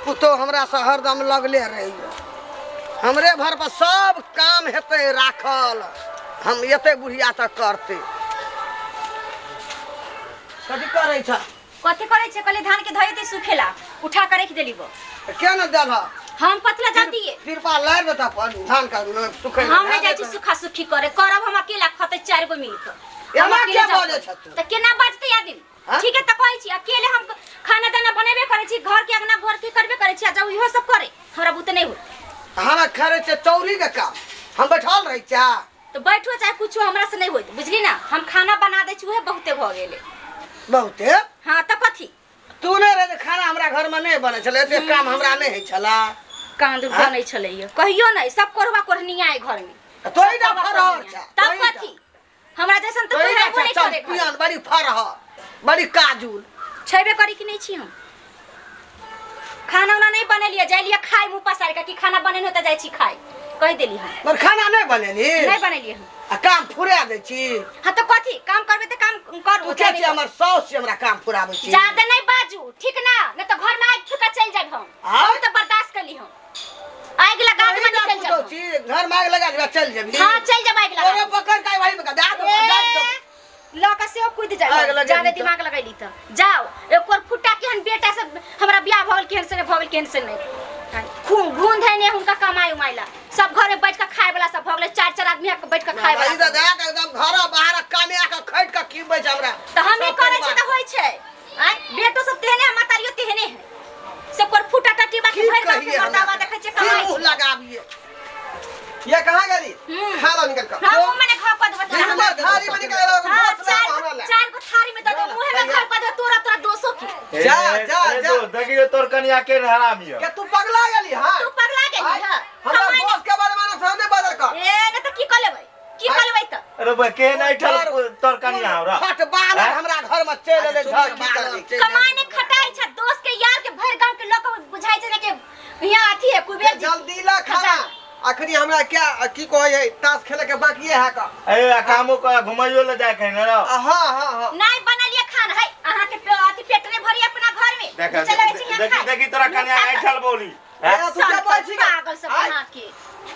पुतोह हमरासँ हरदम लगले रहैए। हमरे भर पर सब काम हेतै राखल, हम एते बुढ़िया तक करतै। कथी करै छ? कथी करै छै? कहले धान के धोई दे सुखेला, उठा के रख देली बो। के न देलह? हम कथी ला जातिए? तिरपा लारि देता धान का सुखै। हम नहीं जाइ छी सुखा सुखी करे, करब हम अकेला, खतै चारि गो मिल के। हम एना अकेले के जाब। बजै छ तू? तऽ केना बजतै आदमी? हाँ? ठीक है तऽ कहै छी अकेले हम खाना दाना बनेबे करै छी, घर के अंगना घर के करबे करै छी, आ जब इहो सब करे हमरा बुते नहीं होत। हमरा करै छै चौरी के काम, हम बैठल रहै छियै। तो बैठो चाहे कुछो, हमरा से नहीं होत, बुझली ना? हम खाना बना दै छी उहे बहुते भऽ गेलै। बहुते? हाँ तऽ कथी? तू नहि रहै तऽ खाना हमरा घरमे नहि बनै छलै, एते काम हमरा नहि होइ छलै। कान हाँ? बनै छलैया कहियो नहि, सब कोढ़वा कोढ़निया है घर में। तोही सब टा कोढ़वा फरहर कोढ़निया। छ। तब तोही टा। कथी? हमरा जैसन तऽ तोही कोई टा रहबो छ नहि करे घर। चैंपियन, बड़ी फरहर, बड़ी काजुल। छेबे करी कि नहि छी? हम खाना उना नहीं बनेलियै, जाइलियै खाय मुँह पसारि के कि खाना बनेने तऽ जाइ छी खाय, कहि देली हम। मगर खाना नहि बनेली? नहीं बनेलियै हम। आ काम फुरा दै छी? हाँ तऽ कथी काम करबै तऽ काम करू। तू के छी? हमर साउस छी, हमरा काम फुराबै छी? ज्यादा नहीं बाजू, ठीक ना? नहीं तऽ घर में आगि फूका चलि जायब हम। आँय? हम तऽ बर्दाश्त कली हम, आगि लगा तोही देबै टा निकलि पुतहु जायब हम। छी, घर में आगि लगा देबै चलि जेबही? हाँ चलि जायब आगि लगा। तोरे पकड़ के वही में दए देबौ, दए देबौ। लऽ कऽ सेहो कूदि आगि जायब। लगेबही ज्यादा तऽ। दिमाग लगैली तऽ जाओ। एकर फुट्टा केहन बेटा से हमरा बियाह भऽ गेल, केहन से नहि भऽ गेल, केहन से नहि। खून घून धैने हुनका कमाई उमाई ला सब घर में बैठ के खाए वाला सब भऽ गेलै, चारि चारि आदमी बैठ के खाए वाला ई तऽ सब। दए के एकदम घर बाहर कमाए के खटि के खिबै छै हमरा। तऽ हम ई सब करै छी परिवार। तऽ होइ छै। आँय, बेटो सब तेहने है, महतारियो तेहने है, सब पर फुटा टटी बाकी की भरि गाँव के कहिए हमरा? मर्दावा देखै छियै की कमाइ मुँह छै। लगाबिए? ये कहाँ गेली? हम्म। खा लो निकल कर। हाँ, मुँह में ने खा कऽ देबो तोरा। हमरा थारी में निकल लो। हाँ, दोस्त ला चार हमरा गो ला। चार गो थारी में दऽ दे, मुँहे में खा कऽ दे तोरा, तोरा दोसो के। जा, जा, अरे जा। दोस्त, देखियो तोर कनिया के हरामी है। के तू पगला गेली? हां तू पगला गेली? हां, हमरा कमाइ दोस्त के बारे में ना नहीं बदल कर। ए नहीं तऽ की कऽ लेबै? की कऽ लेबै तऽ? अरे बा के नहीं ठल तोर कनिया हमरा फट बानर हैं? हमरा घर में चलि एलै, अच्छा, झट सुनिए, की बानर करबै? चलि एलै। कमाइ नहि खटाइ छै, दोस्त के यार के भरि गांव के लोग के बुझाइ छै ने कि यहाँ अथी है कुबेर जी। जल्दी ला खाना, अखनी हमरा क्या की कहै है, ताश खेले के बाकी है का। ए आ कामो कर घुमाइयो ले जाए के ने रहो। हां हां हां। नहीं बनलिए खाना है अहाँ के अथी पेट नहीं भरी अपना घर में। देख चल आबै छी यहाँ देखी खाय। देखी तोरा मुँह कनिया उठा ऐठल कऽ। बोली। ए, हैं? तू क्या बोल छी? पागल सब आय। अहाँ के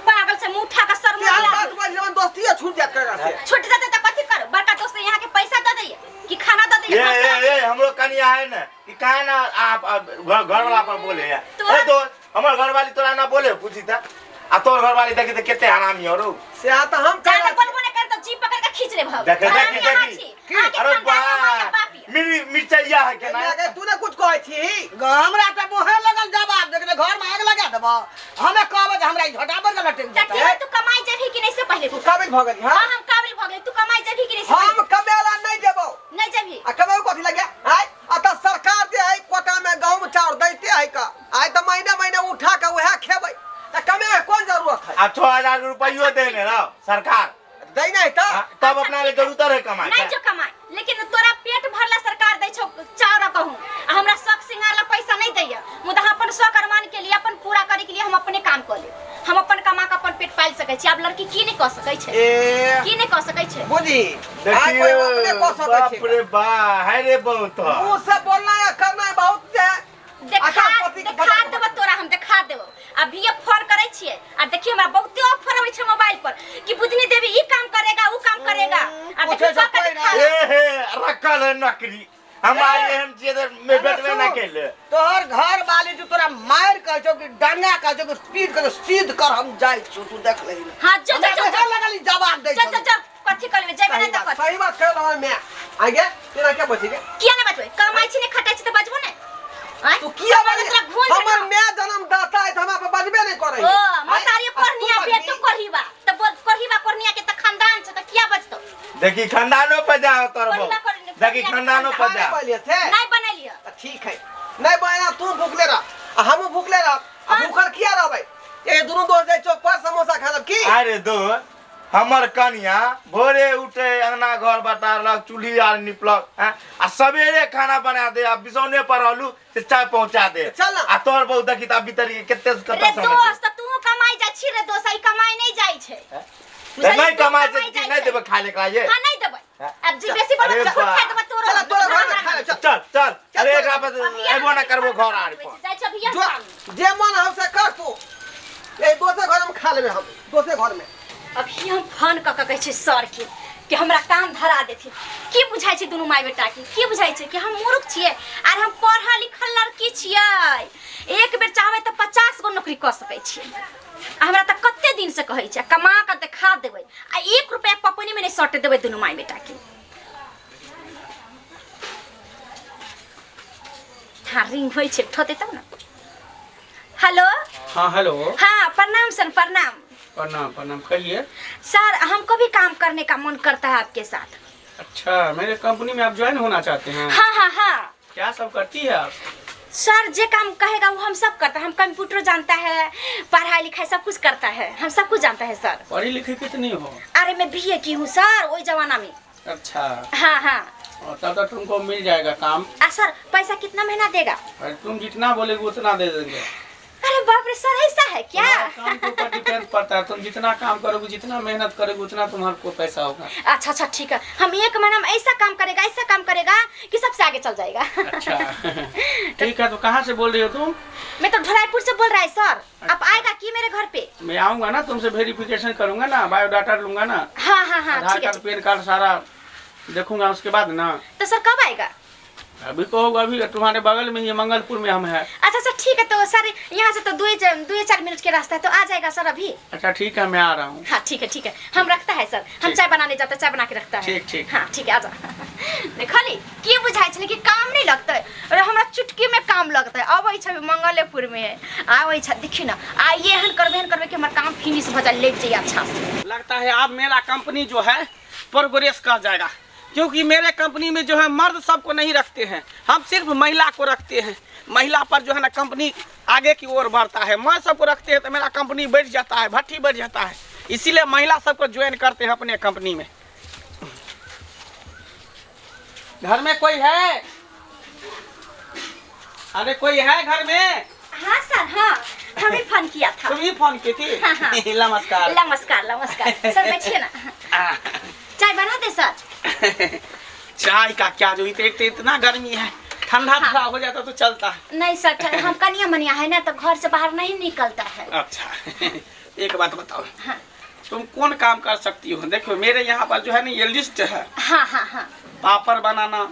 पागल से मुँह उठा के सर ते हम मुँह बात बोल छी, दोस्ती छूट जात कर से। छूट जाते तऽ कथी करू? बड़का दोस्त यहाँ के पैसा दऽ दैया कि खाना दऽ ये दैया? ए खर्चा ए हमरो कनिया है ने कि काहे ना आप घर घर वाला पर बोले है। तोरा- ए दोस्त, हमर घर वाली तोरा ना बोले पूछी था, आ तोर घर वाली देखी त केते हरामी हो रो। से आ तऽ हम ज्यादा करा बोलबो नहि कर तऽ जीभ पकड़ के खींच लेब हम। देखे हरामी देखी अहाँ देखी छी। अहाँके अरे खानदान बा हमार बाप यऽ। मिरी मिर्चैया है के ना। तू ने कुछ कहै छी? हमरा तऽ मुँहे लगल जवाब देख, घर में आगि लगा देबो। हमे कहबै जे हमरा ई झोटा पर लटकि तऽ जेतै। की तू कमाई जेबही कि नहि से पहिले तू पूछ। काबिल भऽ गेली? हाँ हां हम काबिल भऽ गेली। तू कमाई जेबही कि नहि से हम पहिले? कमेला नहीं जेबौ। नहि जेबही? आ कमेबो कथी लगे? आय आ तऽ सरकार जे है कोटा में गहूम चाउर दैते है का, आय तऽ महीने महीने उठा के वएह खेबै, तऽ कमे के कोन जरूरत है? आ 6000 रुपयो देने रहो सरकार। दै नहीं तऽ हाँ, तब अच्छा, अपना ले ठीक है। जरूरत है कमाए नहीं के। जो कमाए, लेकिन तोरा पेट भरला सरकार दै छौ चाउर आ गहूम, आ हमरा शौक सिंगार ला पैसा नहीं दैया, मुदा हम अपन शौक अरमान के लिए, अपन पूरा करे के लिए हम अपने काम कऽ लेब। हम अपन कमा के अपन पेट पालि सकै छी। आब लड़की की नहीं कऽ सकै छै? ए की नहीं कऽ सकै छै? बुझी आइ कोई अपने देखियो कऽ सकै बाप छै। रे बा है रे बहुत। मुंह से बोलना या करना है बहुत जे देखा अच्छा, पति के देखा पता- देबो तोरा, हम देखा देबो। अभी ये फोन करै छियै आ देखिए हमरा बहुते ऑफर अबै छै मोबाइल पर कि बुधनी देवी ई काम करेगा, ऊ काम करेगा, आ पूछै देखिए छै कऽ के कोइ देखा। नहि। ए हे रखल है नौकरी हमारे एहन छियै तऽ मे बैठबे ना केले। तोहर घर वाली जो तोरा मारि कहै छौ कि डंगा कहै छौ कि पीट के सीध कर, हम जाइ छौ, तू देख लही। हाँ जो जो हमरा जो मुँहे लगल ई जवाब दै जो छौ। जो जो कथी करबै? जेबै सही नहि तऽ बात कथी? सही बात कह रहल मैं आगे तेरा क्या बची गे? किया नहि बचबै? कमाइ छी नहि खटाइ छी तऽ बचबो नहि? आँय? तू किया कमाइ बजली? तोरा घून हमर देलौ। My जन्मदाता है तऽ हमरा पर बजबे नहीं करै ओ महतारी कोढ़निया बेटो कोढ़ीबा तऽ बोल, कोढ़ीबा कोढ़निया के तऽ खानदान छै, तऽ किया बचतौ? देखी खानदानो पर जाओ तोर कोढ़िबा बहु कोढ़- देखी खानदानो पर जा। बोलिए थे नहीं बनेलियै। तऽ ठीक है, नहीं बना, तू भूखले रह आ हमहूँ भूखले रह। आ भूखल किया रहबै? ए दुनू दोस्त जाइ चौक पर समोसा खा लेब की? अरे दोस्त, हमर कनिया भोरे उठे, अंगना घर बटारलक, चूल्ही आर निपलक हैं, आ सवेरे खाना बना दे, आ बिसौने पर रहलू से चाय पहुंचा दे। चल ना। आ तोहर बहु देखी त अभी तरीके कते रे कते समय दोस्त, तू कमाई जाइ छी रे दोस्त, ई कमाई नहीं जाइ छै। तऽ नहि कमाइ छै तऽ नहि देबै खाय ले एकरा ये हां नहीं देबै अब जे बेसी बोलबै अरे तऽ खुद बा। खाय देबै तोरो चल तोरा घर में खा ले चल चल चल अरे एकरा पर एबो ना करबो घर आर पर जाइ छै अभी जो जे मन हो से कर तू ए दोसर घर में खा लेबे हम दोसर घर में अभी हम फोन कऽ कऽ कहै छी सर के कि हमरा काम धरा देथिन की बुझाइ छै दुनू माय बेटा के की बुझाइ छै कि हम मूर्ख छियै आर हम पढ़ल लिखल लड़की छियै एक बेर चाहबै तऽ 50 गो नौकरी कऽ सकै छियै आ हमरा तऽ कते दिन से कहै छै कमा कऽ देखा देबै आ एक रुपया पपनी में नहि सटे देबै दुनू माय बेटा के हाँ रिंग होइ छै उठेतै तब ने हेलो हाँ हेलो हाँ प्रणाम सर प्रणाम प्रणाम प्रणाम कहिए सर हमको भी काम करने का मन करता है आपके साथ अच्छा मेरे कंपनी में आप ज्वाइन होना चाहते हैं हाँ हाँ हाँ क्या सब करती है आप सर जे काम कहेगा वो हम सब करता है हम कंप्यूटर जानता है पढ़ाई लिखाई सब कुछ करता है हम सब कुछ जानता है सर पढ़ी लिखी कितनी हो अरे मैं बीए की हूँ सर वही जमाना में अच्छा हाँ हाँ और तब तक तुमको मिल जाएगा काम आ सर पैसा कितना महीना देगा और तुम जितना बोलेगी उतना दे देंगे अरे बाप रे सर ऐसा है क्या तुम्हारा काम के ऊपर डिपेंड पड़ता है तुम जितना काम करोगे जितना मेहनत करोगे उतना तुम्हारे को पैसा होगा अच्छा अच्छा ठीक है हम एक महीना में ऐसा काम करेगा ऐसा काम करेगा कि सबसे आगे चल जाएगा अच्छा ठीक है तो कहाँ से बोल रही हो तुम मैं तो ढोलाईपुर से बोल रहा है सर आप आएगा कि मेरे घर पे मैं आऊँगा ना तुमसे वेरिफिकेशन करूंगा ना बायोडाटा लूंगा ना हाँ हाँ हाँ आधार ठीक है कार्ड पैन कार्ड सारा देखूंगा उसके बाद ना तो सर कब आएगा अभी कहोगे अभी तुम्हारे बगल में ही है, मंगलपुर में हम है अच्छा अच्छा ठीक है तो सर यहाँ से तो 2-4 मिनट के रास्ता है तो आ जाएगा सर अभी अच्छा ठीक है मैं आ रहा हूँ हाँ ठीक है ठीक है हम रखता है सर हम ठीक। चाय बनाने जाते हैं, चाय बना के रखता है ठीक, ठीक। हाँ ठीक है आ जा देखली की बुझाइ छलै कि काम नहीं लगतै और हमरा चुटकी में काम लगतै अबै छै मंगलेपुर में है आबै छै देखी ना आ ये एहन करबै एहन करबै कि हमर काम फिनिश भऽ जाए लग जाइए अच्छा से लगता है अब मेरा कंपनी जो है प्रोग्रेस कर जाएगा क्योंकि मेरे कंपनी में जो है मर्द सबको नहीं रखते हैं हम सिर्फ महिला को रखते हैं महिला पर जो है ना कंपनी आगे की ओर बढ़ता है मर्द सबको रखते हैं तो मेरा कंपनी बढ़ जाता है भट्टी बढ़ जाता है इसीलिए महिला सबको ज्वाइन करते हैं अपने कंपनी में घर में कोई है अरे कोई है घर में हाँ सर हाँ हमें फोन किया था तुम ही फोन की थी हाँ, हाँ। नमस्कार नमस्कार नमस्कार सर बैठिए ना चाय बना दे सर चाय का क्या जो एक तो इतना गर्मी है ठंडा थोड़ा हो जाता तो चलता है नहीं सर हम कनिया मनिया है ना तो घर से बाहर नहीं निकलता है अच्छा एक बात बताओ हाँ। तुम कौन काम कर सकती हो देखो मेरे यहाँ पर जो है ना ये लिस्ट है हाँ हाँ हाँ पापड़ बनाना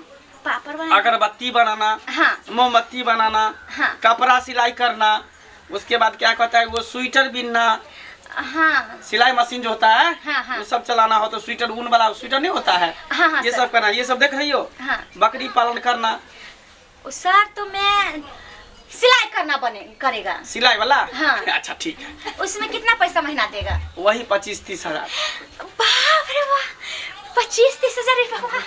पापड़ बनाना अगरबत्ती बनाना हाँ मोमबत्ती बनाना हाँ। कपड़ा सिलाई करना उसके बाद क्या कहता है वो स्वेटर बिनना हाँ सिलाई मशीन जो होता है हाँ, हाँ। वो सब चलाना हो तो स्वेटर ऊन वाला स्वेटर नहीं होता है हाँ, हाँ, ये सर। सब करना ये सब देख रही हो हाँ। बकरी पालन करना सर तो मैं सिलाई करना बने करेगा सिलाई वाला हाँ। अच्छा ठीक है उसमें कितना पैसा महीना देगा वही 25-30 हजार बाप रे वाह 25-30 हजार रे बाबा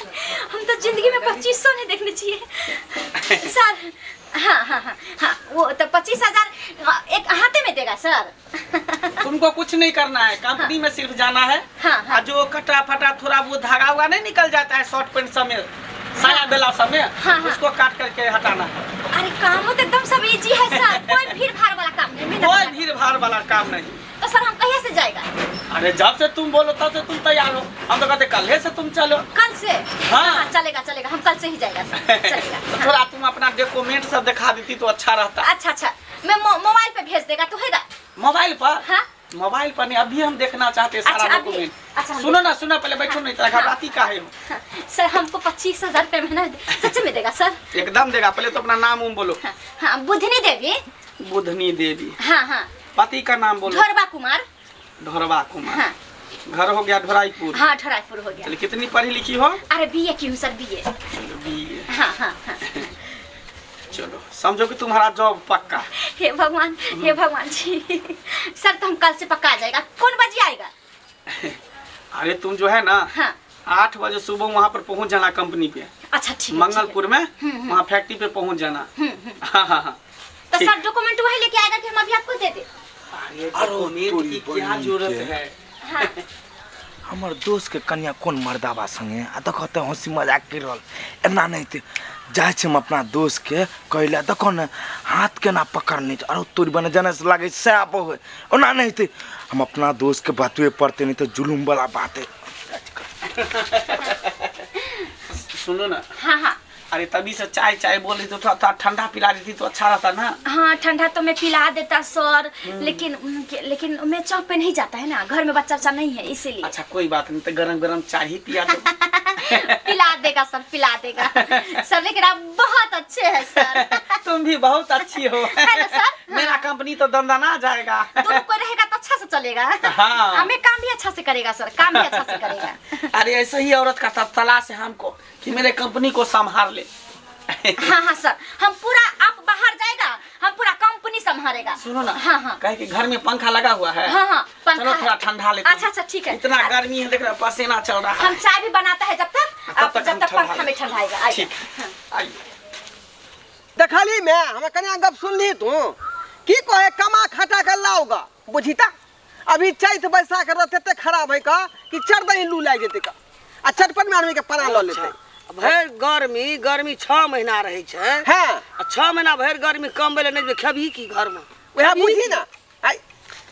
हम तो जिंदगी में 2500 नहीं देखने चाहिए सर हाँ हाँ हाँ हाँ वो तो 25,000 एक हाथे में देगा सर तुमको कुछ नहीं करना है कंपनी में सिर्फ जाना है हाँ, हाँ। और जो कटा फटा थोड़ा वो धागा उगा नहीं निकल जाता है शॉर्ट पैंट सब में साया बेला सब में हाँ, हाँ। उसको काट करके हटाना है अरे काम तो एकदम सब इजी है सर कोई भीड़ भाड़ वाला काम नहीं मेहनत कोई वाला। भीड़ भाड़ वाला काम नहीं तो सर हम कहिया से जाएगा अरे जब से तुम बोलो तब से तुम तैयार हो हम तो कहते कल से तुम चलो कल से हाँ। चलेगा चलेगा हम कल से ही जाएगा सर चलेगा तो हाँ। थोड़ा तुम अपना डॉक्यूमेंट सब दिखा देती तो अच्छा रहता अच्छा अच्छा मैं मोबाइल पे भेज देगा तो हैगा मोबाइल पर हाँ। मोबाइल पर नहीं अभी हम देखना चाहते हैं सारा अच्छा, अभी? डॉक्यूमेंट अच्छा, हम सुनो ना सुनो पहले बैठो नहीं इतना घबराती काहे हो हाँ, सर हमको 25,000 रुपये महीना सच में देगा सर एकदम देगा पहले तो अपना नाम उम बोलो हाँ, हाँ बुधनी देवी बुधनी देवी हाँ हाँ पति का नाम बोलो ढोरबा कुमार ढोरबा कुमार हाँ घर हो गया ढोराईपुर हाँ ढोराईपुर हो गया चलिए कितनी पढ़ी लिखी हो अरे बीए की हूँ सर बीए चलो बीए हाँ हाँ हाँ चलो समझो कि तुम्हारा जॉब पक्का हे भगवान हे भगवान जी सर तो हम कल से पक्का आ जाएगा कौन बजे आएगा अरे तुम जो है ना हाँ 8 बजे सुबह वहाँ पर पहुँच जाना कंपनी पे अच्छा ठीक है, ठीक है। मंगलपुर में वहाँ फैक्ट्री पे पहुँच जाना हाँ हाँ हाँ तो ठीक। सर डॉक्यूमेंट वही लेके आएगा कि हम अभी आपको दे दे अरे डॉक्यूमेंट की क्या जरूरत है हाँ हमर दोस्त के कन्या कोन मर्दाबा संगे आ देखो तऽ हंसी मजाक कर रहल एना नहीं ते जाइ छी हम अपना दोस्तके कहै लए, देखो ने हाथ केना पकड़ने छै। अरे तोरी बने जेना से लागै छै सएह बहु है, ओना नहि हेतै। हम अपना दोस्तके बतबे पड़तै, नहि तऽ जुलुम वाला बात है। सुनो ना। हाँ हाँ। अरे तभी से चाय चाय बोल रही तो थोड़ा थोड़ा ठंडा पिला देती तो अच्छा रहता ना। हाँ ठंडा तो मैं पिला देता सर, लेकिन लेकिन मैं चौक पे नहीं जाता है ना, घर में बच्चा बच्चा नहीं है इसीलिए। अच्छा कोई बात नहीं, तो गरम गरम चाय ही पिया दो। पिला देगा सर, पिला देगा सर, लेकिन आप बहुत अच्छे हैं सर। तुम भी बहुत अच्छी हो। है ना सर? मेरा कंपनी तो दंदना जाएगा। दोनों कोई रहेगा तो अच्छा से चलेगा। हाँ। हमें काम भी अच्छा से करेगा सर, काम भी अच्छा से करेगा। अरे ऐसे ही औरत का तलाश है हमको कि मेरे कंपनी को संभाल ले। हाँ हाँ सर, हम पूरा, आप बाहर जाएगा हम पूरा कंपनी संभालेगा। सुनो ना। हाँ हाँ। कहे कि घर में पंखा लगा हुआ है। हाँ हाँ पंखा चलो थोड़ा है। ठंडा लेते हैं। अच्छा अच्छा ठीक है। इतना गर्मी है, देख रहा पसीना चल रहा है। हम चाय भी बनाता है जब तक, तब आप तक जब हम तक ठंडा पंखा में लेते। ठंडाएगा। आइए। ठीक हाँ। आइए। देखली मैं हमें कनिया गप सुनली तू की कहे कमा खटा कर लाओगा बुझी ता। अभी चैत बैसाख रह एते खराब है का कि चढ़ दही लू लागि जेतै का आ चटपट में आदमी के पना लऽ लेतै। भरि गर्मी गर्मी 6 महीना रहै छै। हाँ। आ 6 महीना भरि गर्मी कम भेलै नहि खेबही की घरमे? वएह बुझी ना। आइ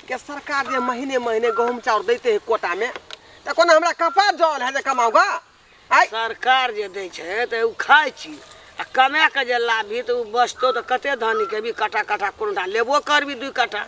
के सरकार जे महीने महीने गहूम चाउर दैते है कोटा में, तऽ कोनो हमरा कपार जल है जे कमाऊगा? आइ सरकार जे दै छै तऽ ओ खाइ छी, आ कमा के जे लाभी तऽ ओ बचतो तऽ कते धनी के भी कटा कटा कोनो लेबो करबी 2 कट्ठा।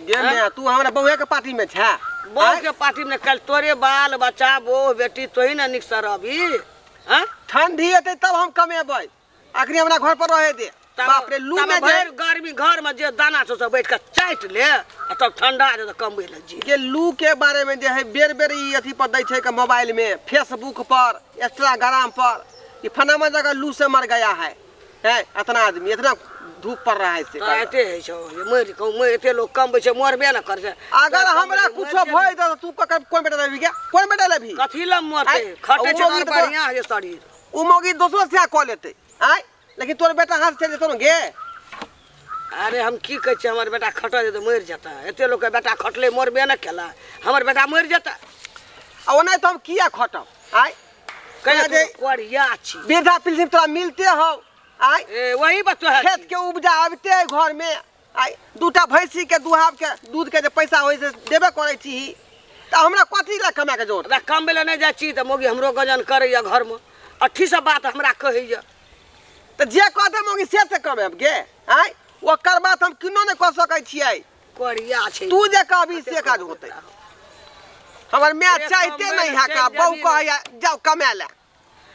गे मैं तू हमरा बहुए के पार्टी में छै। बहू के पार्टी में कल तोरे बाल बच्चा बहू बेटी तोही ने नीक से रहबी। हाँ? ठंडी एतै तब हम कमेबै, अखनी हमरा घर पर रहे दे। बाप रे लू में भरि गर्मी घर में जे दाना छौ सब बैठ के चाटि ले आ तब ठंडा जे कमबै ले जी। के लू के बारे में जे है बेर बेर ई अथी पर दै छै के मोबाइल में, फेसबुक पर, इंस्टाग्राम पर कि फलाना जगह लू से मर गया है, है इतना आदमी इतना धूप पड़ रहा है से। तो एते है छौ जे मरि कहूँ मरि एते लोग कमबै छै मरबे न करै छै। अगर हमरा कुछो भय त तू ककर कोन बेटा लेबही गे? कोन बेटा लेबही? कथी लए मरतै? खटै छै तऽ बढ़िआँ है शरीर। उ मौगी दोसरो से कऽ लेतै आय, लेकिन तोर बेटा हाथ चलि जेतौ ने गे। अरे हम की कहै छियै, हमर बेटा खटल जेतै मरि जेतै। एते लोकके बेटा खटलै मरबे न केला, हमर बेटा मरि जेतै। आ ओना तऽ हम किया खटब आय? कहिया कोरिया छी, वृद्धा पेंशन तोरा मिलते हौ आय, ए वही बात तो है। खेत के उपजा आबिते है घर में आय, दूटा भैंसी के दुहाब के दूध के जे पैसा होइ से देबे करै छी, तऽ हमरा कथी लए कमाए के जरूरत? हमरा कमबै लए नहि जाइ छी तऽ मौगी हमरो गजन करैया घरमे, अथी सब बात हमरा कहैया। तऽ जे कहतै मौगी से कमाएब गे आय, ओकर बात हम किनो नहि कऽ सकै छियै। कोरिया छै तू जे कहबी से काज होतै। हमर माय चाहते नहीं है का, बहू कहैया जाओ कमाए लए,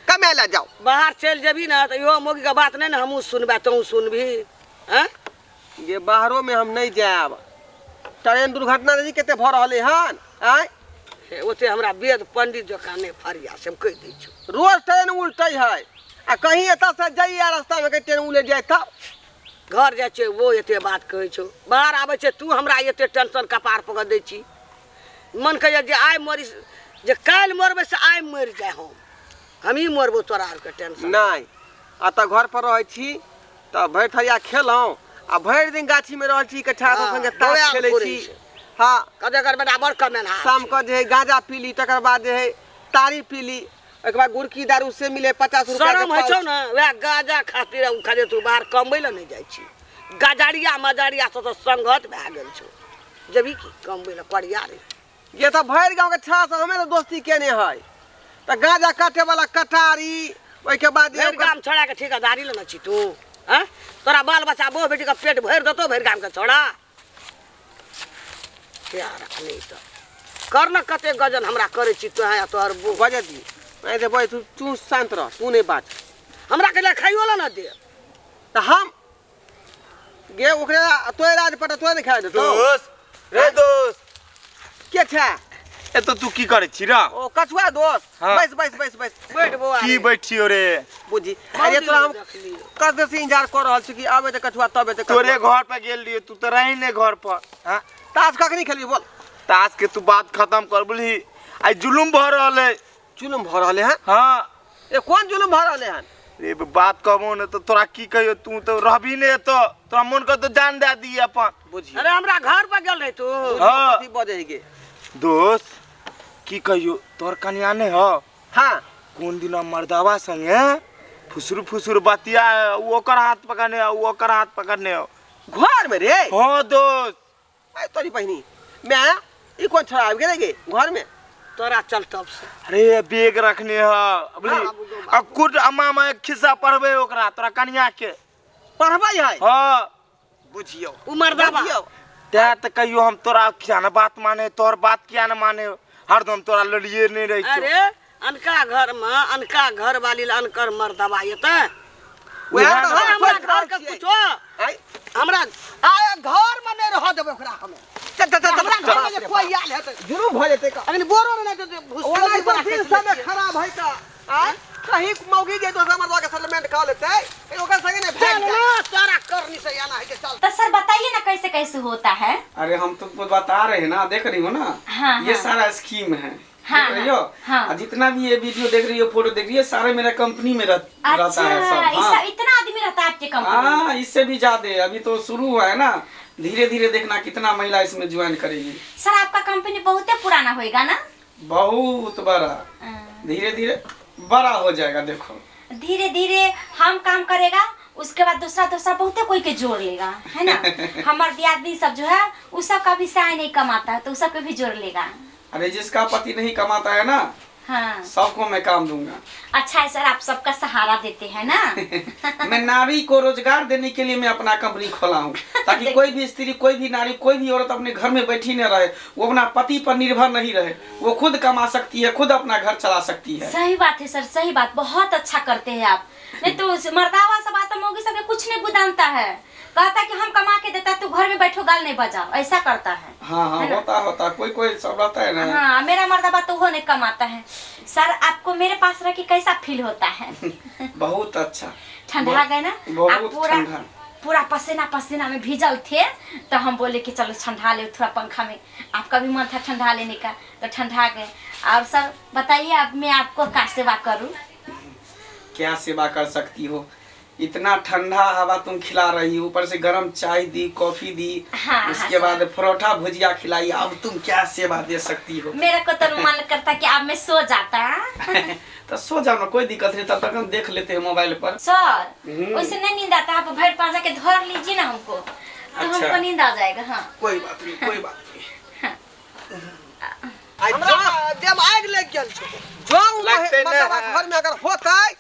कमाए लए जाओ। बाहर चलि जेबही ने तऽ इहो मौगीके बात नहि ने हमहूँ सुनबै तोहूँ सुनबही। आँय जे बाहरो में हम नहीं जायब, ट्रेन दुर्घटना नहीं कते भऽ रहलै हन आँय। ओते हमरा वेद पंडित जकाँ नहि फरिया से हम कहि दै छियौ। रोज ट्रेन उल्टै है आ कहीं एतऽ से जाइए रास्ता में कहीं ट्रेन उलटि जाय तब घर जाइ छै वो एते बात कहै छौ, बाहर आबै छै तू हमरा एते टेंशन कपार पकड़ दै छी। मन कहैया जे आइ मरी, जे काल्हि मरबै से आइ मरि जाय हम, हमही मरबो तोरा आरके टेंशन नहि। एतऽ घर पर रहै छी तऽ भरि थरिया खेलहुँ आ भरि दिन गाछी में रहल छी, कछा सब संगे ताश खेलै छी। हाँ कते कर बेटा बड़ कमेनहार। शाम के जे है गांजा पीली, तकर बाद जे है तारी पीली, ओहिके बाद गुड़की दारू से मिले 50 रुपया। शरम होइ छौ ने वएह गांजा खातिर ओ खातिर तू बाहर कमबै लए नहि जाइ छी। गाजरिया मजरिया सब तऽ संगत भए गेल छौ, जेबही की कमबै लए करिया रे। ये तऽ भरि गाँव के छा से हमे तऽ दोस्ती केने है, तऽ गांजा काटे वाला कटारी, ओहिके बाद भरि गाम छोड़ा के ठेकेदारी लेने छी तू। आँय तोरा बाल बच्चा बहु बेटी के पेट भरि देतौ भरि गाम के छोड़ा। नहीं तऽ कर न कते गजन हमरा करै छी तोहे आ तोहर बो। बजै दी नहीं दे बज, तू शांत रह, तू नहीं बाज। हमरा के खाइयो ला न दे तऽ हम गे ओकरे तोरे राज पर तोरे नहीं खाइ देतौ। दोस्त रे दोस्त के छै? ए तो तू की करै छी रे? ओ कछुआ दोस्त। हाँ। बैस बैस बैस बैस बैठ बौआ की बैठियो रे? बुझी अरे तोरा हम कस से इंतजार कर रहल छी कि आबे ते कछुआ तब एते। तोरे घर पर गेल रहियो, तू तऽ रही ने घर पर। हाँ ताश कखनी खेलबी बोल? ताश के तू बात खत्म कर बुझली, आइ जुलुम भऽ रहल है। जुलुम भऽ रहल है? हाँ। ए कोन जुलुम भऽ रहल है? रे बात कहबो ने तऽ तोरा की कहियो, तू तऽ रहबी ने एतऽ, तोरा मन कर तो जान दे दी अपन। बुझी अरे हमरा घर पर गेल रही तू? हाँ। कथी बजै गे दोस्त? की कहियो, तोहर कनिया नहि हौ? हाँ। कोन दिना मर्दावा संगे फुसुर फुसुर बतिया है, उ ओकर हाथ पकड़ने है, उ ओकर हाथ पकड़ने है। घर में रे? हाँ दोस्त। आय तोरी बहिनी मैं ई कोन छोरा आबि गेलै गे घर में? तोरा चल तब से। अरे बैग रखने है बुझली? आ कुट अम्मा में एक खिस्सा पढ़बे ओकरा तोरा कनिया के पढ़बै है? हाँ। बुझियौ उ मर्दाबा। बुझियौ। तैं तऽ कहियो हम तोरा किया ने बात माने, तोहर बात किया ने माने, हरदम तोरा लड़िए नहीं रहे छौ। अरे अनका घर में अनका घर वाली ला अनकर मर्दाबा एतै। वएह वएह तऽ ने हम हमरा सोचि घर रहल के छियै। कुछो आँय? हमरा आय घर में नहीं रह देबै ओकरा हमे। चल चल चल हमरा चल, घर में जे कोई आयल हेतै जुलुम भऽ जेतै का। अखन बोरो नहि देतै, भुस्सा ओना नहि बना तऽ के दिन समय खराब है का। आँय? कहीं मौगी जे दोसर मर्दवा के सेटलमेंट कऽ लेतै, ओकर संगे नहि भागि चल जाय। ना, तोरा करनी से आना है के चल। तो सर बताइए ना कैसे कैसे होता है? अरे हम तुमको बता रहे हैं ना, देख रही हो ना? हाँ, ये हाँ। सारा स्कीम है। हाँ, देख रही हो? हाँ। और जितना भी ये वीडियो देख रही हो, फोटो देख रही हो, सारे मेरा कंपनी में रहता अच्छा, है सब। हाँ। इतना आदमी रहता है आपके कंपनी में? हाँ, इससे भी ज्यादा अभी तो शुरू हुआ है ना, धीरे धीरे देखना कितना महिला इसमें ज्वाइन करेगी। सर आपका कंपनी बहुत पुराना होएगा ना? बहुत बड़ा, धीरे धीरे बड़ा हो जाएगा। देखो धीरे धीरे हम काम करेगा, उसके बाद दूसरा दूसरा बहुते कोई के जोड़ लेगा, है ना? हमारे दियादनी सब जो है उस सब का भी साय नहीं कमाता है, तो उस सब के भी जोड़ लेगा। अरे जिसका पति नहीं कमाता है ना, हाँ, सबको मैं काम दूंगा। अच्छा है सर, आप सबका सहारा देते हैं ना? मैं नारी को रोजगार देने के लिए मैं अपना कंपनी खोला हूँ, ताकि कोई भी स्त्री, कोई भी नारी, कोई भी औरत अपने घर में बैठी न रहे, वो अपना पति पर निर्भर नहीं रहे, वो खुद कमा सकती है, खुद अपना घर चला सकती है। सही बात है सर, सही बात, बहुत अच्छा करते हैं आप। नहीं तो मर्दावा सब आता मौगी सब कुछ नहीं गुदानता है, कहता कि हम कमा के देता, तू घर में बैठो गाल नहीं बजाओ, ऐसा करता है। हाँ हाँ, होता होता कोई कोई सब रहता है ना। हाँ, मेरा मर्दाबा तो वो नहीं कमाता है। सर आपको मेरे पास रह के कैसा फील होता है? बहुत अच्छा। ठंडा गए ना? बहुत आप पूरा ठंडा। पूरा पसीना पसीना में भीजल थे, तो हम बोले कि चलो ठंडा ले थोड़ा पंखा में, आपका भी मन था ठंडा लेने का, तो ठंडा गए। और सर बताइए अब मैं आपको क्या सेवा करूँ? क्या सेवा कर सकती हो, इतना ठंडा हवा तुम खिला रही हो, ऊपर से गरम चाय दी, कॉफी दी, हाँ, उसके बाद परोठा भुजिया खिलाई, अब तुम क्या सेवा दे सकती हो? मेरा को तो मन करता कि अब मैं सो जाता। तो सो जाओ ना, कोई दिक्कत नहीं, तब तक हम देख लेते हैं मोबाइल पर। सर वैसे नहीं नींद आता, आप भर पांचा के धर लीजिए ना हमको, तो अच्छा। हमको नींद आ जाएगा। हाँ कोई बात नहीं, कोई बात नहीं। आग लग गेल छौ। जो घर में अगर होता है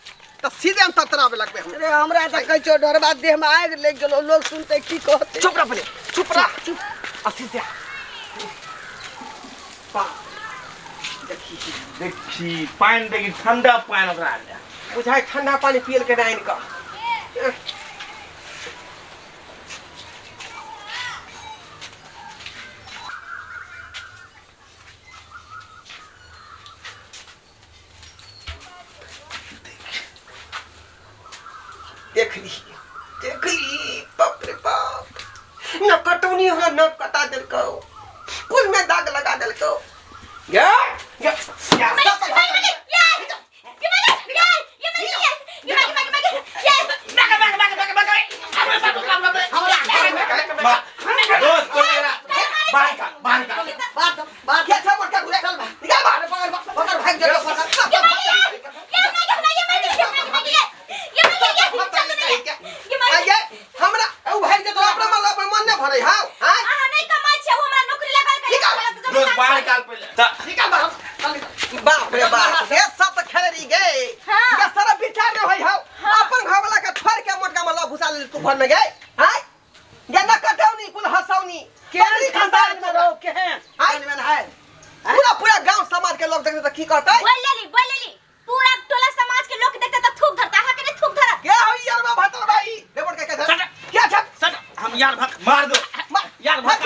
तो सीधे हम ततरावे लगबे हम। अरे हमरा त कहै छौ डरबा देह में आगि लागि गेलौ, लोग सुनते की कहते? चुप रह पहिले, चुप रह, चुप। आ सीधे पा देखी देखी पानि देखी, ठंडा पानि ओकरा ले बुझाय ठंडा पानी पियल के डाइन का। देख ली, देख ली, बाप रे बाप, न कटौनी हो न कटा देलकौ, कुल में दाग लगा देलकौ। गे गे बाप रे बाप, ये सब तो खेल गए। ये सारा विचार रे होई हाउ, अपन घर वाला के छोड़ के मोटका मल्ला घुसा ले तू घर में गए। हां ये न कटौनी कुल हसौनी केहन खानदान में रहो, केहन हाय में है पूरा पूरा गांव समाज के लोग देखते त की कहतै? बोल लेली, बोल लेली, पूरा टोला समाज के लोग देखते त थूक धरता है के नहीं थूक धरत? के होई यार बा भतर भाई रे मोटका के धर क्या छप सर हम यार भत मार दो यार भत।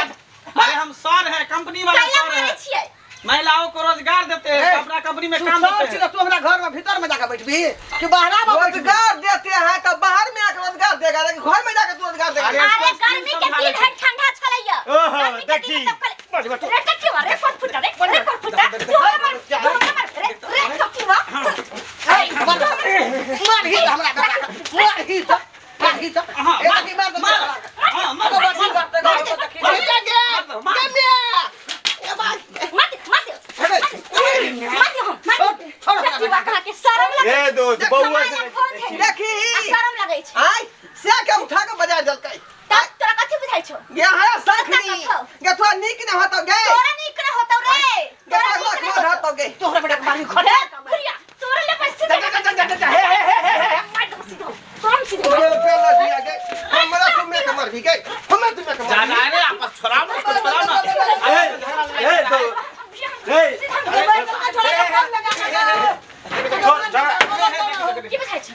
अरे हम सर है, कंपनी वाला सर है, महिलाओं को रोजगार देते हैं, अपना कंपनी में काम देते हैं। तू हमरा घर में भीतर में जाकर बैठबी कि बाहर में? रोजगार देते हैं तो बाहर में आकर रोजगार देगा, लेकिन घर में जाकर तू रोजगार देगा। अरे गर्मी के दिन है, ठंडा छलैया। ओहो देखी रे कच्ची रे पर फुटा रे, रे पर फुटा, तू हमरा मार, तू हमरा मार, रे रे कच्ची वा मार ही हमरा मार ही त मार ही त ए बाकी मार दो, हां मार मार मार गे मत मत मत हम मत कच्ची वा कहा के शर्म लगे। ए दोस्त बउआ से देखी मरबी के हमें तू के जा मरबी रे आपस छोड़ाओ ना इसको, छोड़ाओ ना। ए ए तो ए छोड़ जा। की बुझाइ छै?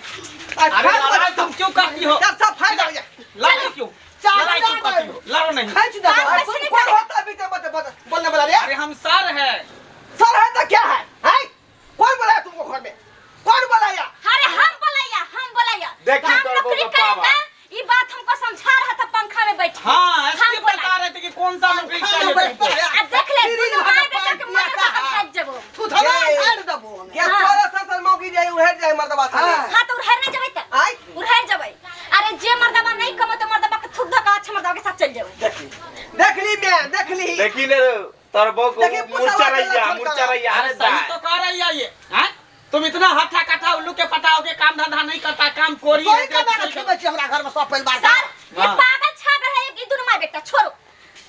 अरे लड़ाई तुम क्यों करती हो? यार सब फायदा हो जाए। लड़ाई क्यों, लड़ाई क्यों करती हो? लड़ो नहीं। खींच दे। काम अरे कैसे नहीं कौन करेगा? होता है बीच में बोलने वाला रे? अरे हम सर है। सर है तो क्या है? हैं? कौन बुलाया तुमको घर में? कौन बुलाया? अरे हम बोलैया, हम बोलैया। देखी काम तोर नौकरी बउआ पावा। करेगा, ई बात हमको समझा रहा था पंखा में बैठ के। हाँ, हम इसलिए बोला। बता रहे थे कि कौन सा नौकरी चाहिए तुमको। आ देख ले, फ्री दुनू भागा माय बेटा के पानी मरे पिया तक का। भाग जेबो। तू थोड़ा ये- झाड़ देबो हमे। ये हाँ। तोरा ससुर मौगी जाए उहेर जाए मर्दबा थाने। हाँ। हाँ तो उड़हर नहीं जेबै त। आय। उड़हर जेबै। अरे जे मर्दबा नहीं कमो तो मर्दबा के थूक धऽ के अच्छा मर्दबा के साथ चल जेबै। देखी देख ली मैं देख ली। देखी ने तोर बहू को देखी, पुतवा मुरचा के रहिया, लक्षण मुरचा करा। रहिया। अरे अरे सही दाय तो कह रही है ये, हैं? तुम इतना हट्ठा कट्ठा उल्लू के पटाओगे, काम धंधा नहीं करता, काम कोरी कोई है, कमा के खेबै छी हमरा घर में सब परिवार सर, ये हाँ। पागल छाप रहा है ई दुनू माय बेटा, छोड़ो।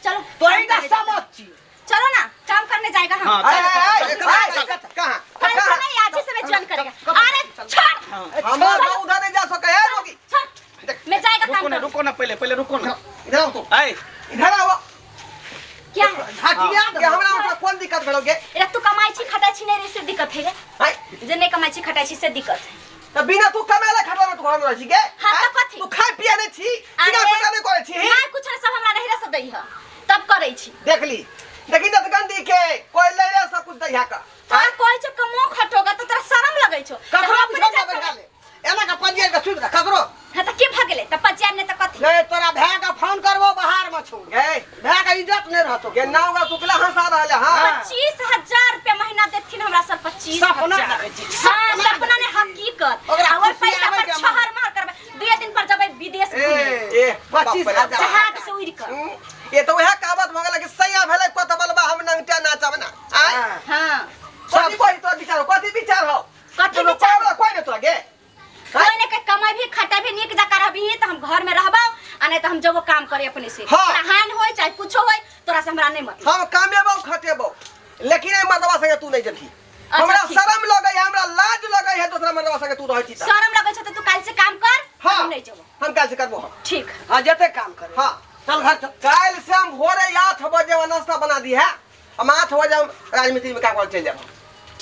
चलो। तोही का समझ छी। चलो ना, काम करने जाएगा हम। हाँ, आय, आय, चल, आय, चल, आय, चल, चल, कहाँ? कल से कहाँ? नहीं, आज ही से मैं ज्वाइन करेगा। अरे छोड़। हमार ना उधर नहीं जा सके है रोगी। छोड़। मैं जाएगा काम रुको ना, करने। रुको ना, पहले पहले रुको ना। इधर आओ तुम। ऐ इधर आओ। क्या है? हटिया ये हमरा उठा कौन दिक्कत भेलो गे? एरा तू कमाई छी खटाई छी नहीं रे से दिक्कत है रे। आय, जे नहीं कमाई छी खटाई छी से दिक्कत है। तो बिना तू कमाला खटला में तू घर में रह छी गे? हाँ, आय, तो कथी? तू खाए पिए नहीं छी, सिंगार पटा नहीं करे छी। नहीं कुछ नहीं, सब हमरा नहीं रे सब दै है। तब करै छी। देख ली, देखी दत गंदी के कोई ले ले सब कुछ दैहा का। तोरा कहै छौ कमो खटोगा तो तोरा शरम लगै छौ। ककरो तऽ हम अपने बिछौना जाके बैठा ले। एना के पंजियर के सुति रह ककरो। हाँ तऽ की भऽ गेलै? तऽ पचियाब नहि तऽ कथी? नहीं तोरा भाय के फोन करबो बाहर में छौ। गे भाय के इज्जत नहीं रहतो। गे नाव का टुकला हंसा रहले। हां 25,000 रुपया महीना देथिन हमरा सर, 25,000। सपना देखै छी। हाँ, सपना ने हकीकत। ओकरा और खुशी पैसा आबै पर के छहर महर करबै। 2 दिन पर जेबै विदेश घूमे। ए 25,000। जहाज से उड़ि कऽ। ये तो वह कहावत भऽ गेल कि सैया भेलै कत बलबा हम नंगटा नाचब ना। आय हाँ। हाँ। कथी कही तोरा विचार हो? कथी विचार हो? कथी तोरा विचार? कोई कोई नहीं तोरा गे। कोई ने के कमाई भी खटा भी नीक जकाँ रहबही तऽ हम घर में रहबौ आ नहीं तऽ हम जबो काम करे अपने से। हाँ। तोरा हानि होय चाहे कुछो होय तोरा से हमरा नहीं मतलब। हम कामेबौ खटेबौ लेकिन एहि मर्दबा संगे तू नहीं जबही। अच्छा, हमरा ठीक। शरम लगै है, हमरा लाज लगै है दोसरा मर्दबा संगे तू रहै छी तऽ। शरम लगै छौ तऽ तू काल्हि से काम कर। हाँ। हम नहीं जबो। हम काल्हि से करबो हम। ठीक। हाँ जते काम करे। हाँ चल घर चल। काल्हि से हम भोरे 8 बजे नाश्ता बना दी है, हम 8 बजे हम राजमिस्त्री में काम करे चलि जाब।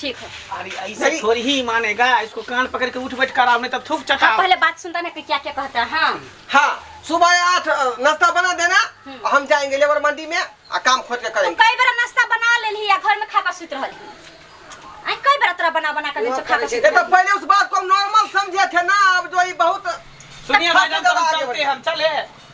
ठीक है। अरे ऐसे थोड़ी ही मानेगा, इसको कान पकड़ के उठ बैठ कराओ नहीं तब थूक हाँ, चटाओ। पहले बात सुनता ना कि क्या क्या कहता है। हाँ हाँ सुबह 8 नाश्ता बना देना, हम जाएंगे लेबर मंडी में आ काम खोज के तू करेंगे। कई बार नाश्ता बना लेलही आ घर में खा के सुति रहलही। आई कई बार तोरा बना बना के दै छौ खा के सुति ये तो रहलही। पहले उस बात को हम नॉर्मल समझे थे ना, अब जो ये बहुत सुनिए फंस भाईजान, गया हम आगे चलते बढ़े। हैं, हम चले।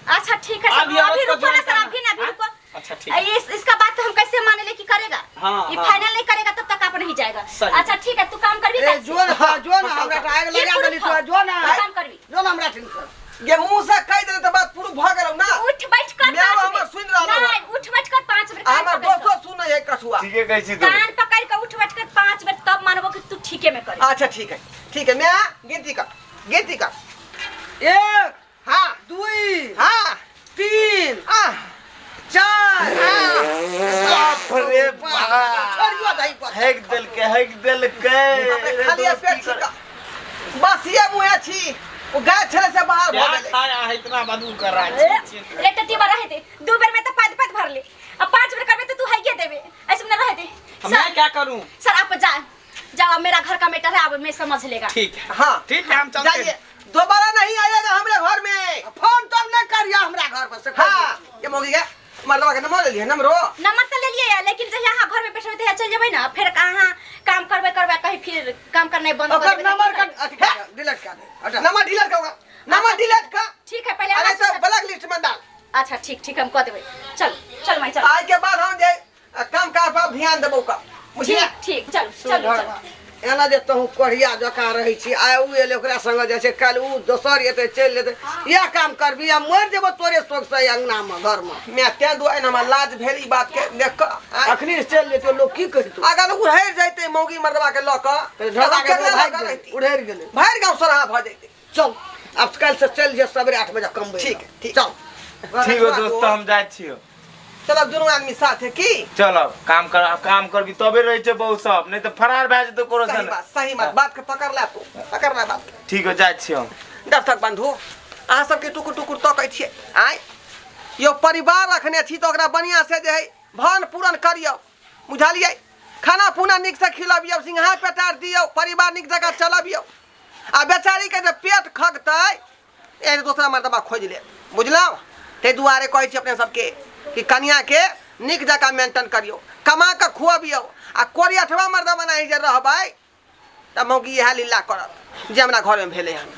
अच्छा ठीक है सर, अभी औरत अभी को रुको ना ज्वाइन सर, करना। अभी ना, अभी हाँ? रुको। अच्छा ठीक है। इसका बात तो हम कैसे माने ले कि करेगा? हाँ, ये हाँ। फाइनल नहीं करेगा तब तक आप नहीं जाएगा। सही। अच्छा ठीक है, तू काम करबी ए काल्हि से? जो ना, हाँ, जो ना, हमरा तो आग की लगा देली प्रूफ तोरा, हौ? जो ना। काम करबी। जो ना हमरा टेंशन। ये मुंह से कह देले तो बात पूरा भ गेलौ ना। उठ बैठ कर मैं 5 हमर बेर। सुनि रहलौ हँ। नहीं, उठ बैठ कर 5 बेर कान हमर पकड़ि कऽ। दोस्तो सुनै है कछुआ। ठीके कहै छी तू। कान पकड़ के उठ बैठ कर 5 बेर तब मानबो कि तू ठीके में करे। अच्छा ठीक है, ठीक है। मैं गिनती कर, गिनती कर। 1 हाँ 2 हाँ 3 आह 4 बाप रे बाप, छोड़ियो दही पर। हेक देलकै, हेक देलकै। बाप रे, खाली पेट छी का। बस ये मुँहे छी वो गाय छले से बाहर क्या भ गेलै। खाया है इतना बदबू कर रहा है? छी, छी। रे टट्टी बा रहे दे, 2 बेर में तो पाद पाद भर ले, अब 5 बेर करबे तो तू हाइये देबे, ऐसे में ना रहे दे। मैं सर क्या करूं? सर आप जा जाओ, अब मेरा घर का मैटर है, अब मैं समझ लेगा। ठीक है, हाँ ठीक है, हम चलते जाइए, हैं। दोबारा नहीं आएगा हमारे घर में। फोन तो नहीं करिया हमरा घर पर से। हाँ ये मोगी के मर्दवा के नंबर ले लिए, नंबरो नंबर तो ले लिए, लेकिन जब यहाँ घर में बैठे थे चल जेबै ना, फिर कहाँ काम करबे करबे कहीं फिर काम करना बंद कर ओकर देबै। नंबर का अथी कर, डिलीट कर दे। हटा। नंबर डिलीट कर, नंबर डिलीट कर। ठीक है, पहले अरे आवाज सब सुन। ब्लैक लिस्ट में डाल। अच्छा ठीक ठीक, हम कह देबै। चल चल माई चल। आज के बाद हम जे काम काज पर ध्यान देबो का। बुझलिए? ठीक ठीक, चल चल चल। एना जे तहूँ कोढ़िया जकाँ रहै छी, आइ उ एलै ओकरा संगे जाइ छै, काल्हि उ दोसर एतै चलि जेतै, इएह काम करबी आ मरि जेबो तोरे शौकसँ एहि अङ्गनामे घरमे। मैं तें दुआरे हमरा लाज भेल ई बात के देख कऽ। अखनी चलि जेतै लोक की कहितौ? अगर उड़ैर जैतै मौगी मर्दबा के लऽ कऽ, झगड़ा के केकरा भागि लऽ कऽ गेलै, रहितै? उड़ैर गेलै, भरि गाँव सराहा भऽ जैतै। चल आब काल्हिसँ चलि जे सबेरे 8 बजे कमबै। ठीक है, ठीक। चल ठीक हो दोस्त, हम जाइ छियौ। चल अब दुनू आदमी साथ है की? चलब काम कर, काम करबी तबे रहै छै बहु सब, नहीं तऽ फरार भए जेतौ कोनो सही सन। बात, सही बात, बात के पकड़ ला तू, पकड़ ला बात। ठीक हो, जाइ छियौ। दर्शक बंधु, अहाँ सबके टुकुर टुकुर तकै छियै। आय यौ परिवार रखने छी तऽ ओकरा बढ़िआँसँ जे हइ भरण पूरण करियौ, बुझलियै? खाना पुना नीकसँ खिलबियौ, सिंघार पेटार दियौ, परिवार नीक जकाँ चलबियौ। आ बेचारीके जे पेट खगतै एहन दोसरा मर्दबा खोजि लेत, बुझलहुँ? ताहि दुआरे कहै छी अपने सबके कि कनिआँके नीक जकाँ मेंटेन करियौ, कमा कऽ खुअबियौ। आ कोरियठवा मर्दबा नहि जे रहबै तऽ मौगी इएह लीला करत जे हमरा घरमे भेलै हन।